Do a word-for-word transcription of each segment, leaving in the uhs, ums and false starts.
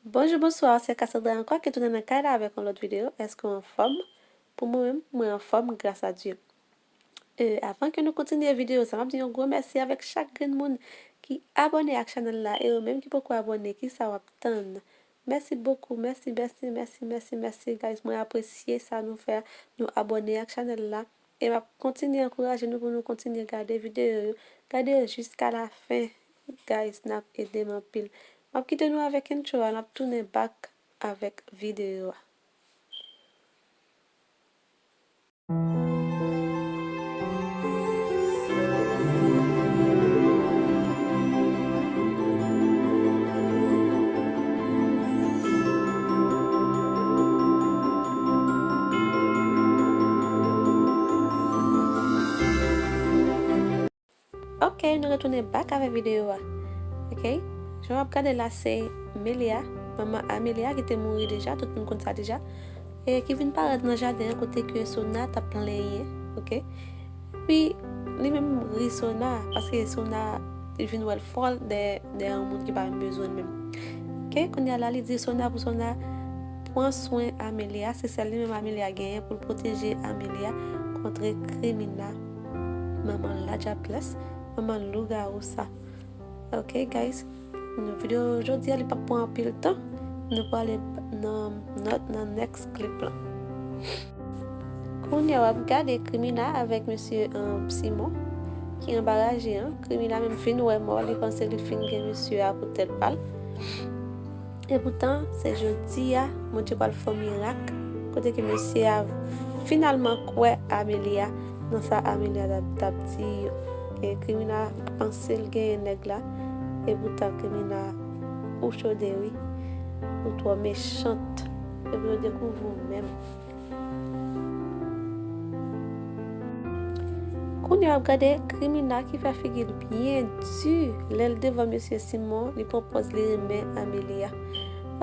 Bonjou, bonswa, se Cassandra ankò ki tounen nan kay la avèk yon lòt videyo. Èske w anfòm? Pou mwen menm, mwen anfòm, gras a Dye. E, avan ke nou kontinye videyo sa, m ap di yon gwo mèsi avèk chak grenn moun ki abòne ak chanèl la. E ou menm ki poko abòne, kisa w ap tann? Mèsi bokou, mèsi, mèsi, mèsi, mèsi, mèsi, guys. Mwen apresye sa nou fè, nou abòne ak chanèl la. E m ap kontinye ankouraje nou pou nou kontinye gade videyo yo. Gade yo jiska la fen, guys, n ap ede m anpil. M ap kite nou avèk intro a, n ap tounen back avèk videyo a. Ok, nou retounen back avèk videyo a. Ok, jan w ap gade la se Melia, manman Amelia ki te mouri deja, tout moun konn sa deja. E ki vin parèt nan jaden an kote ke Sona t ap plenyen, ok? Epi li menm ri Sona, paske Sona, li vin wè l fòl dèyè, dèyè yon moun ki pa menm bezwen l menm. Ok, kounye a la li di Sona pou Sona pran swen Amelia, se sèl li menm Amelia genyen pou l pwoteje Amelia kont krimina, manman Ladjablès, manman lougawou sa. Ok, guys, nou videyo jodi a li p ap pran anpil tan. Nou prale nan nòt, nan next clip lan. Kounye a w ap gade krimina avèk mesye, um, Simon ki anba raje an. Krimina menm fin wè mò, li panse li fin gen mesye a pou tèt pa l. E poutan, se jodi a, Bondye pral fè yon mirak, kote ke mesye a finalman kwè Amelia nan sa Amelia t ap, t ap di yo. E krimina panse l genyen nèg la, e poutan krimina ou chode wi, ou twò mechant, epi yo dekouvri w menm. Kounye a w ap gade krimina ki fè figi l byen di lè l devan mesye Simon, li pran pòz li renmen Amelia.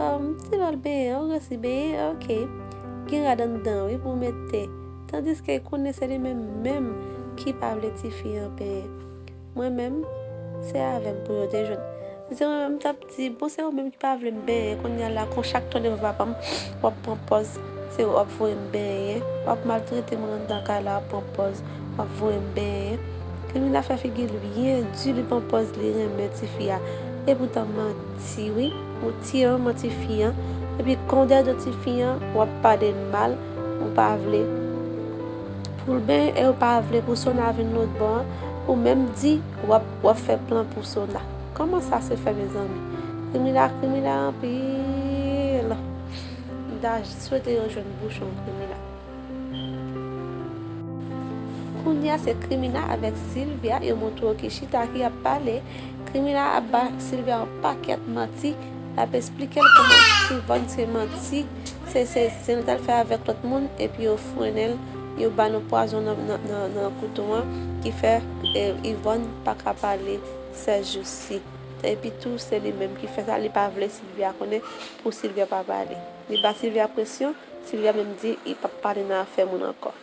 Um, ti lè l benyen, ou resi benyen, ok. Gen rad anndan wi pou w mete. Tandiske konnen se li menm menm ki pa vle tifi an benyen. Mwen menm, se avè m pou yo te jwenn. Si se mwen menm, m t ap di, bon, se ou menm ki pa vle m benyen, kounye a la, kon chak tonde pou papa m, w ap pran pòz, se ou w ap voye m benyen, w ap maltrete moun anndan kay la, w ap pran pòz, w ap voye m benyen. Krimina fè figi l byen di, li pran pòz, li renmen tifi a. E poutan manti, wi, ou tiye manman tifi an, epi kon dèdo tifi an, w ap pale l mal, ou pa vle pou l benyen, e ou pa vle pou Sona vin lòt bò an, ou menm di w ap, w ap fè plan pou Sona. Kòman sa se fè, mezanmi? Krimina, krimina anpil. M ta swete yo jwenn bouchon krimina. Kounye a se krimina avèk Sylvia, yo montre w ki chita, ki ap pale. Krimina ap ba Sylvia yon pakèt manti. L ap esplike l kòman Yvonne se manti. Se, se, se l t al fè avèk lòt moun, epi yo frennen l, yo ba nou pwazon nan, nan, nan, nan kouto an, ki fè, eh, Yvonne pa ka pale sèjousi. Epi tou, se li menm ki fè sa, li pa vle Sylvia konnen pou Sylvia pa pale. Li ba Sylvia presyon, Sylvia menm di li p ap pale nan afè moun ankò.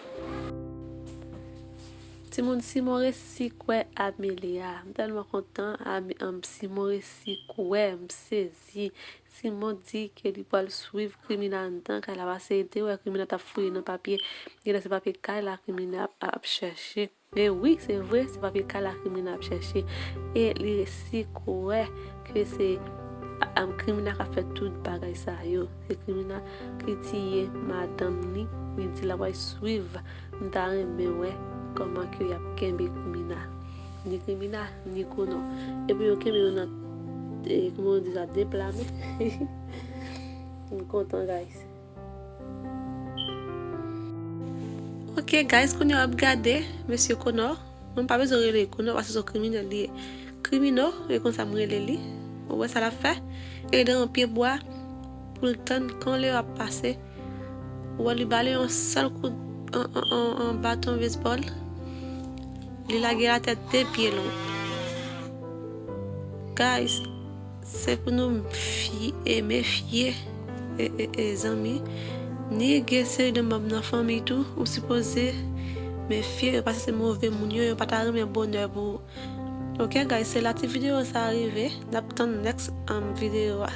Timoun, Simon resi kwè Amelia. M tèlman kontan, Ame-, um, Simon resi kwè, m sezi. Simon di ke li pral swiv krimina anndan kay la, paske li te wè krimina t ap fouye nan papye. Genlè se papye kay la krimina ap, ap chèche. E wi, se vre, se papye kay la krimina ap chèche. E li resi kwè ke se, a, a, krimina k ap fè tout bagay sa yo. Se krimina ki tiye madanm li, li di l ap al swiv. M ta renmen wè kòman ke y ap kenbe krimina. Ni krimina, ni Konò. Epi yo kenbe yo nan, e, kòman yo di sa, de pla men. M kontan, guys. Ok, guys, kounye a w ap gade mesye Konò. Mwen pa bezwen rele l Konò paske se yon kriminèl li ye. Krimino, e konsa m rele li. Ou wè sa l ap fè? E li nan yon pye bwa pou l tann kan lè w ap pase. Ou wè li ba li yon sèl kout an, an, an, an baton bezbòl. Li lage l atè de pye long. Guys, se pou nou fi-, e mefye, e, e, e, zanmi. Ni gen seri de manm nan fanmi tou, ou sipoze mefye yo, paske se move moun yo, yo pa ta renmen bonè pou ou. Ok, guys, se la ti videyo sa a rive. N ap tann next, um, videyo a.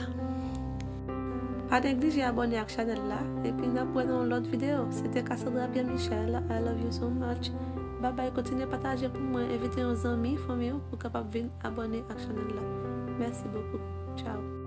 Pa neglije abòne ak chanèl la, epi n ap wè nan yon lòt videyo. Se te Cassandra Pierre Michel, I love you so much. Babay, kontinye pataje pou mwen, envite yon zanmi, fanmi w pou kapab vin abòne ak chanèl la. Mèsi bokou. Tchao.